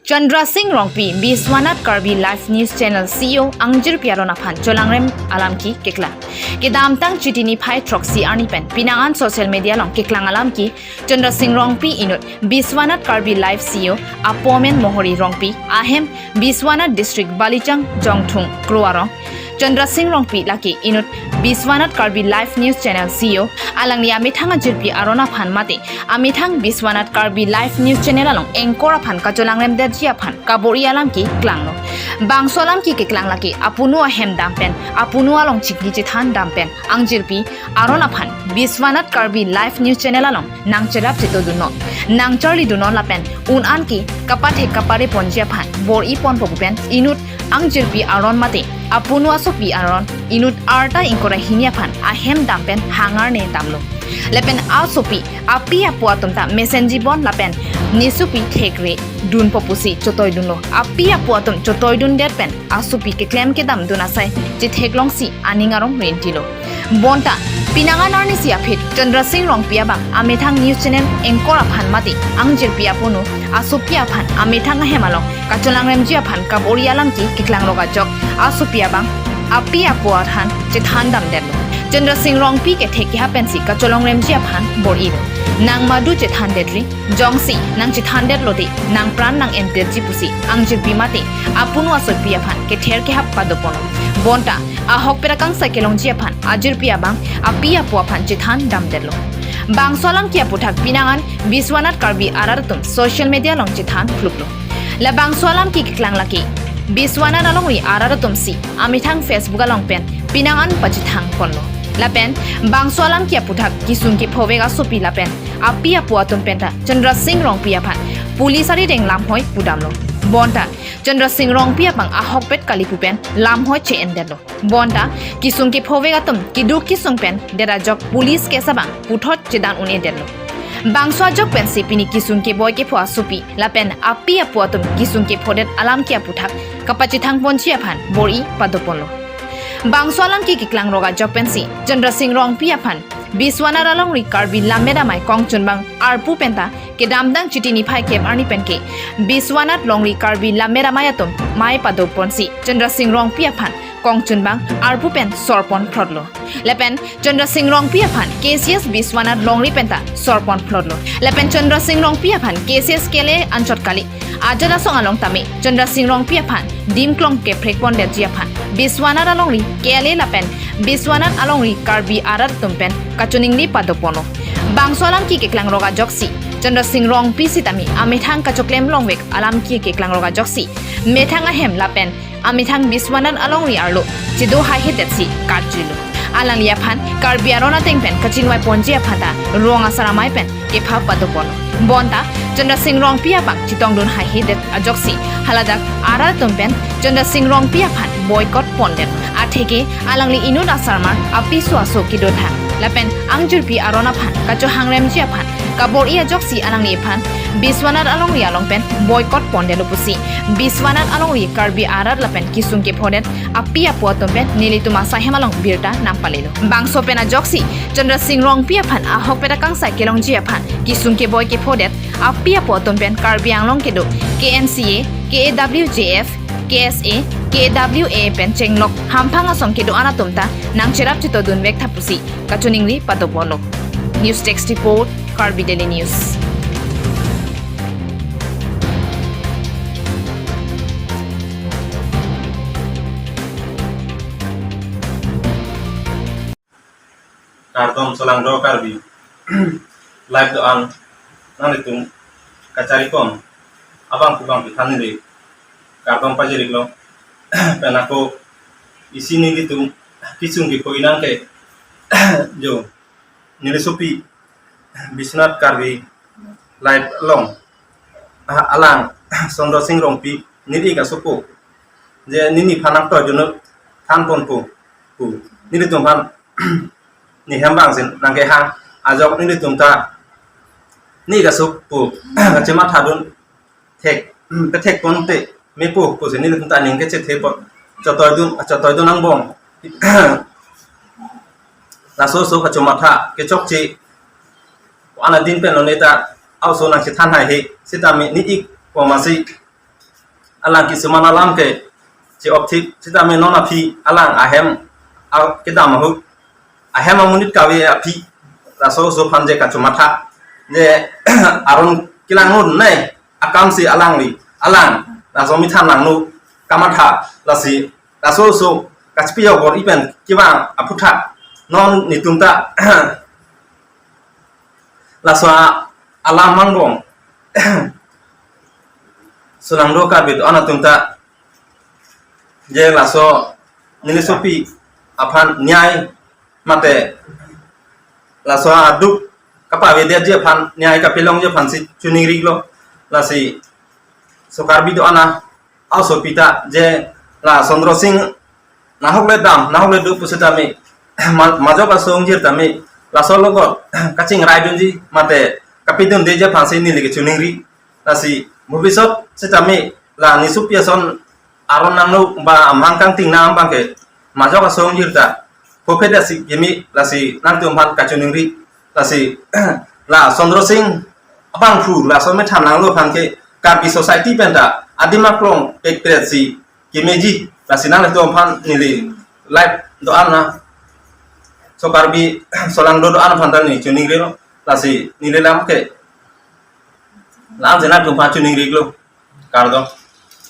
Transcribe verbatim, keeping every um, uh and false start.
Chandra Singh Rongpi, Biswanath Karbi Live News Channel C E O angjirpi aron aphan cholangrem alam ke keklang. Kedamtang Chiti niphai throksi arni pen pinangan social media along keklang alam ke Chandra Singh Rongpi inut Biswanath Karbi Live C E O Apomen Mohori Rongpi, ahem Biswanath District Balichang Jongthung Kro arong Chandra Singh Rongpi lake inut Biswanath Karbi Live News Channel C E O alangli amethang ajirpi aron aphan mate amethang Biswanath Karbi Live News Channel along anchor aphan kacholangrem detji aphan kabor-i alam ke klanglo. Bangso alam ke keklang lake apunu ahem dam pen, apunu along chingki chethan dam pen angjirpi aron aphan Biswanath Karbi Live News Channel along nangcherap chetodunnon, nangcharlidunnon lapen un-an ke kapathek kapare ponji aphan bor-i ponpo pu pen inut angjirpi aron mate apunu asopi aron inut arta ingkoi ra hini aphan ahem dam pen hangar ne damlo. Lapen asopi api apo atum ta mesenji bon lapen nesopi thekre dunpo pusi chotoidunlo. Api apo atum chotoidundet pen asopi keklem kedam dun asai chetheklongsi aning arong rentilo. Bonta pinangan arnisi aphi Chandra Singh Rongpi abang amethang news channel anchor aphan mate angjirpi apunu asopi aphan amethang ahem along kacholangremji aphan kabor-i alam ke keklangrok ajok asopi abang api apo aphan chethan damdetlo. Chandra Singh Rongpi kethek kehap pensi kacholangremji aphan bor-ilo. Nang madu chethan detri, jongsi nang chethan detlo te nang pran nang-endetji pusi angjirpi mate apunu asopi aphan kether kehap padoponlo. Bonta ahokpet akangsai kelongji aphan ajirpi abang api apo aphan chethan damdetlo. Bangso alam ke aputhak pinangan Biswanath Karbi arat atum social media along chethan phluklo. Labangso alam ke keklang lake Biswanath alongri arat atumsi amethang Facebook along pen pinangan pachethang ponlo. Lapen bangso alam ke aputhak kesung kephovek asopi lapen api apo atum penta Chandra Singh Rongpi aphan police arideng lamhoi pudamlo. Bonta Chandra Singh Rongpi aphan ahokpet kali pu pen lamhoi che-endetlo. Bonta kesung kephovek atum keduk kesung pen det ajok police case abang puthot chedan un-edetlo. Bangso ajok pensi pini kesung keboi kepho asopi lapen api apo atum kesung kephodet alam ke aputhak kapachethang ponji aphan bor-i padoponlo. Bangso alam ke keklangrok ajok pensi Chandra Singh Rongpi aphan Biswanath alongri Karbi Lammet Amei kongchunbang arpu penta kedamtang Chiti niphai kep arni penke Biswanath longri Karbi Lammet Amei atum mei padoponsi Chandra Singh Rongpi aphan kongchunbang arpu pen sorpon phlotlo. Lapen Chandra Singh Rongpi aphan K C S Biswanath longri penta sorpon phlotlo. Lapen Chandra Singh Rongpi aphan K C S K L A anchot kali ajat asong along tame Chandra Singh Rongpi aphan dim klong keprek pondetji aphan Biswanath alongri K L A lapen Biswanath alongri Karbi arat atum pen kachiningri padoponlo. Bangso alam ke keklangrok ajoksi Chandra Singh Rongpi sitame amethang kachoklem longvek alam ke keklangrok ajoksi methang ahem lapen amethang Biswanath alongri arlo chedo haihedetsi karjuilo. Alangli aphan Karbi aron ateng pen kachinvai ponji aphan ta rong asar amei pen kepha padoponlo. Bonta Chandra Singh Rongpi abang chetongdun haihedet ajoksi haladak arat atum pen Chandra Singh Rongpi aphan boycott pondet. Atheke alangli inut asarmar apiso aso kedotha lapen angjirpi aron aphan kachohangremji aphan kabor-i ajoksi alangli aphan Biswanath alongri along pen boycott pondetlo pusi Biswanath alongri Karbi arat lapen kesung kephodet api apo atum pen nelitum asai hem along birta nangpalelo. Bangso pen ajoksi Chandra Singh Rongpi aphan ahokpet akangsai kelongji aphan kesung keboi kephodet api apo atum pen Karbi Anglong kedo K N C A, K A W J F, K S A, K A W A pen chenglok hamphang asong kedo-an atum ta nangcherap chetodunvek tha pusi kachiningri padoponlo. News Desk Report, Karbi Daily News. Kardom cholangdo Karbi Live do-an nanglitum kachari kom abang kubang pithan neli kardom pajiriklo. Pen ako isi nelitum kesung kepho inang ke jo neli sopi Biswanath Karbi Live along, ah, alang Chandra Singh Rongpi neli kasopo je neli phan nangtoidun than ponpo pu nelitum phan ne hem bang si nangkehang ajok nelitum ta ne kasopo kachemathadun thek, kethek ponte mepo pusi nelitum ta aning kechethe pon chotoidun, chotoidun angbong. Laso aso kachomatha kechokche ana din pen lo neta aoso nangchethan haihe sitame ne-ik poma si alang kisuman alam ke chi opthip sitame non aphi alang ahem a-, kedam ahut ahem amonit kave aphi laso oso aphan je kachomatha je aron kelang non nai akam si alangli alang laso amethan langno kamatha lasi laso oso kachepi abor ipen kevang aputhak non netum ta laso alam mangbong solangdo Karbi do-an atum ta je laso nelisopi aphan nyai mate laso aduk kapavedetji aphan nyai kapelongji aphansi choningrilo. Lasi so Karbi do-an a-osopi ta je la Chandra Sing nahokle dam nahokle do pusitame ma-, majok aso ongjir tame laso logot kachingraidunji mate kapedundeji aphansi neli kechoningri. Lasi bhobisot sitame la nesopi ason aron nangno ba amang kangting nang abang ke majok aso ongjir ta phophe dasi kimi lasi nangtum aphan kachoningri. Lasi la Chandra Sing abangphu laso amethan langlo aphan ke Karbi society pen ta adim aklong pekpret si kemeji lasi nangtum aphan neli live do-an na so Karbi solangdo do-an aphan ta neli choningrilo. Lasi neli lam ke lam je nangtum aphan choningrilo. Kardom.